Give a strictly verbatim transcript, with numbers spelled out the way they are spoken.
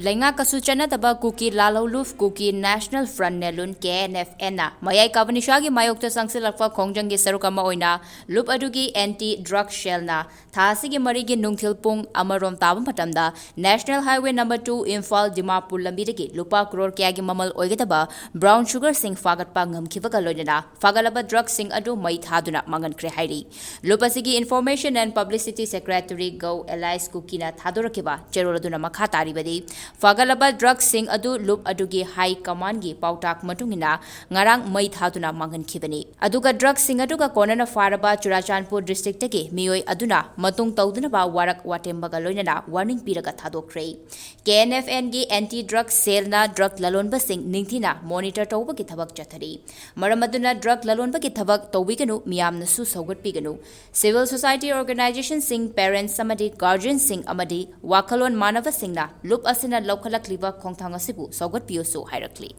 ꯂꯩꯉꯥꯛꯀꯁꯨ ꯆꯠꯅꯗꯕ ꯀꯨꯀꯤ ꯂꯥꯜꯍꯧꯂꯨꯞ Kuki national front ꯅꯦꯂꯨꯟ, ꯀꯦ ꯑꯦꯟ ꯑꯦꯐ ꯑꯦꯟꯅ ꯃꯌꯥꯏ ꯀꯥꯕꯅꯤꯁꯥꯒꯤ ꯃꯥꯌꯣꯛꯇ ꯆꯪꯁꯤꯜꯂꯛꯄ ꯈꯣꯡꯖꯪꯒꯤ ꯁꯔꯨꯛ ꯑꯃ ꯑꯣꯏꯅ ꯂꯨꯞ ꯑꯗꯨꯒꯤ ꯑꯦꯟꯇꯤ ꯗ꯭ꯔꯒ ꯁꯦꯜꯅ ꯊꯥ ꯑꯁꯤꯒꯤ ꯃꯔꯤꯒꯤ ꯅꯨꯡꯊꯤꯜ ꯄꯨꯡ ꯑꯃꯔꯣꯝ ꯇꯥꯕ ꯃꯇꯝꯗ National Highway number two, Imphal Dimapur ꯂꯝꯕꯤꯗꯒꯤ ꯂꯨꯄꯥ ꯀ꯭ꯔꯣꯔ ꯀꯌꯥꯒꯤ ꯃꯃꯜ ꯑꯣꯏꯒꯗꯕ ꯕ꯭ꯔꯥꯎꯟ ꯁꯨꯒꯔꯁꯤꯡ ꯐꯥꯒꯠꯄ ꯉꯝꯈꯤꯕꯒ ꯂꯣꯏꯅꯅ ꯐꯥꯒꯠꯂꯕ ꯗ꯭ꯔꯒꯁꯤꯡ ꯑꯗꯨ ꯃꯩ ꯊꯥꯗꯨꯅ ꯃꯥꯡꯍꯟꯈ꯭ꯔꯦ ꯍꯥꯏꯔꯤ꯫ ꯂꯨꯞ ꯑꯁꯤꯒꯤ Information and Publicity Secretary ꯒꯧ ꯑꯦꯂꯥꯏꯁ ꯀꯨꯀꯤꯅ ꯊꯥꯗꯣꯔꯛꯈꯤꯕ ꯆꯦꯔꯣꯜ ꯑꯗꯨꯅ ꯃꯈꯥ ꯇꯥꯔꯤꯕꯗꯤ, ꯐꯥꯒꯠꯂꯕ ꯗ꯭ꯔꯒꯁꯤꯡ ꯑꯗꯨ ꯂꯨꯞ ꯑꯗꯨꯒꯤ ꯍꯥꯏ ꯀꯃꯥꯟꯒꯤ ꯄꯥꯎꯇꯥꯛ ꯃꯇꯨꯡ ꯏꯟꯅ ꯉꯔꯥꯡ ꯃꯩ ꯊꯥꯗꯨꯅ ꯃꯥꯡꯍꯟꯈꯤꯕꯅꯤ꯫ ꯑꯗꯨꯒ ꯗ꯭ꯔꯒꯁꯤꯡ ꯑꯗꯨꯒ ꯀꯣꯟꯅꯅ ꯐꯥꯔꯕ ꯆꯨꯔꯥꯆꯥꯟꯄꯨꯔ ꯗꯤꯁꯇ꯭ꯔꯤꯛꯇꯒꯤ ꯃꯤꯑꯣꯏ ꯑꯗꯨꯅ ꯃꯇꯨꯡ ꯇꯧꯗꯅꯕ ꯋꯥꯔꯛ ꯋꯥꯇꯦꯝꯕꯒ ꯂꯣꯏꯅꯅ ꯋꯥꯔꯅꯤꯡ ꯄꯤꯔꯒ ꯊꯥꯗꯣꯛꯈ꯭ꯔꯦ꯫ ꯀꯦ ꯑꯦꯟ ꯑꯦꯐ ꯑꯦꯟꯒꯤ ꯑꯦꯟꯇꯤ ꯗ꯭ꯔꯒ ꯁꯦꯜꯅ ꯗ꯭ꯔꯒ ꯂꯂꯣꯟꯕꯁꯤꯡ ꯅꯤꯡꯊꯤꯅ ꯃꯣꯅꯤꯇꯔ ꯇꯧꯕꯒꯤ ꯊꯕꯛ ꯆꯠꯊꯔꯤ꯫ ꯃꯔꯝ ꯑꯗꯨꯅ ꯗ꯭ꯔꯒ ꯂꯂꯣꯟꯕꯒꯤ ꯊꯕꯛ ꯇꯧꯕꯤꯒꯅꯨ, ꯃꯤꯌꯥꯝꯅꯁꯨ ꯁꯧꯒꯠꯄꯤꯒꯅꯨ꯫ ꯁꯤꯚꯤꯜ ꯁꯣꯁꯥꯏꯇꯤ ꯑꯣꯔꯒꯅꯥꯏꯖꯦꯁꯟꯁꯤꯡ, ꯄꯦꯔꯦꯟꯠꯁ ꯑꯃꯗꯤ ꯒꯥꯔꯖꯤꯌꯟꯁꯤꯡ ꯑꯃꯗꯤ ꯋꯥꯈꯜꯂꯣꯟ ꯃꯥꯟꯅꯕꯁꯤꯡꯅ ꯂꯨꯞ ꯑꯁꯤꯅ ꯂꯧꯈꯠꯂꯛꯂꯤꯕ ꯈꯣꯡꯊꯥꯡ ꯑꯁꯤꯕꯨ ꯁꯧꯒꯠꯄꯤꯌꯨꯁꯨ ꯍꯥꯏꯔꯛꯂꯤ꯫